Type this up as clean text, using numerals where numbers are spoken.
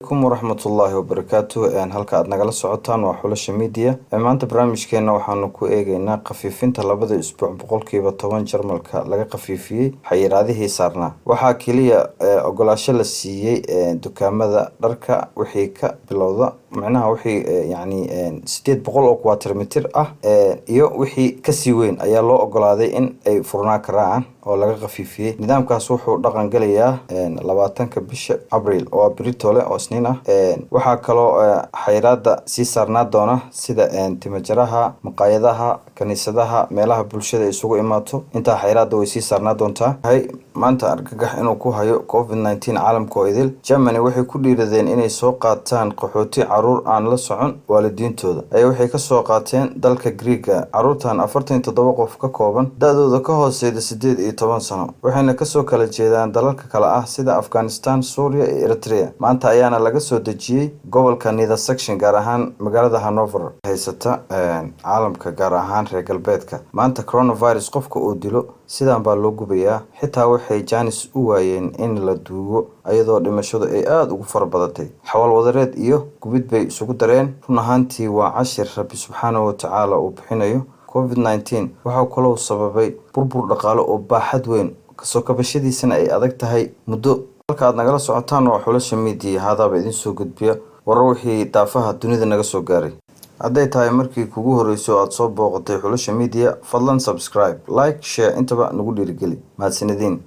Kum waraxmatullaahi wabarakaatu. Halka aad nagala socotaan waa Xulasha Media. Maanta barnaamijkeena waxaanu ku eegeynaa khafiifinta labada isbuuc 10% Jarmalka laga khafiifiyey xayiraadihii saarnaa. Waxaa keliya ogolaasho la siiyey dukaamada dharka wixii ka bilowda, macnaha wixii yacni 800 oo kuwaatir ah iyo wixii kasii weyn ayaa loo ogolaaday in ay furnaa karaan oo laga khafiifiyey. Nidaamkaas wuxuu dhaqan gelayaa 20-ka bisha Abriil oo Britole oo Isniin ah. Waxaa kaloo xayiraada sii saarnaa doona sida timajaraha, maqaayadaha, kaniisadaha, meelaha bulshada isugu imaato. Intaa xayiraada way sii saarnaa doontaa. Hay maanta argagax inuu ku hayo COVID-19 caalamka oo idil. Germany waxay ku dhiiradeen inay soo qaataan qaxooti caruur aan la socon waalidiintooda ayaa waxay kasoo qaateen dalka Greega. Caruurtan 47 qof ka kooban, da-dooda ka hooseyda 18 sano, waxayna kasoo kala jeedaan dalalka kale ah sida Afghanistan, Suuriya iyo Eritrea. Maanta ayaana laga soo dejiyey gobolka Niedersachsen, gaar ahaan magaalada Hanover. Haysata caalamka, gaar ahaan reer galbeedka, maanta coronavirus qofka uu dilo sidaan baa loo gubayaa. Xitaa waxay jaanis u waayeen in la duugo, ayadoo dhimashadu ay aada ugu fara badatay. Xawaal wadareed iyo gubid bay isugu dareen. Run ahaantii waa cashir Rabbi subxaanahu watacaala uu bixinayo. COVID-19 waxaa kaloo sababay burbur dhaqaale oo baaxad weyn, kasoo kabashadiisana ay adag tahay muddo. Halka aad nagala socotaan waa Xulasha Media, haadaaba idiin soo gudbiya warar wixii daafaha dunida naga soo gaaray. Hadday tahay markii kugu horreysay oo aad soo booqatay Xulasha Media, fadlan subscribe, like, share intaba nagu dhiirigeli. Mahadsanediin.